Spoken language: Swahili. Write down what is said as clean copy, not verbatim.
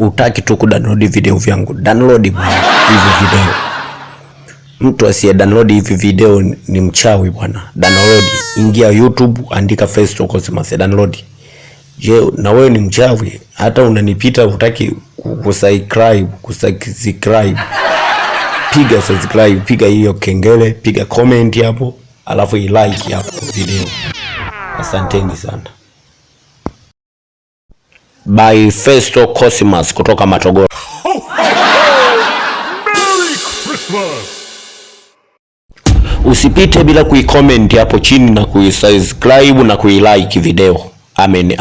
Utaki tu kudownload video vyangu, download bwana hivi video. Mtu asiye download hivi video ni mchawi bwana. Download, ingia YouTube, andika Festo Cosmas, download. Je, na wewe ni mchawi? Hata unanipita hutaki kusubscribe, kusubscribe. Piga subscribe, piga hiyo kengele, piga comment hapo, alafu ilike hapo video. Asanteni sana. By Festo Cosmas kutoka Matogoro. Merry Christmas! Usipite bila kuicomment hapo chini na kuisubscribe na kuilike video. Amen.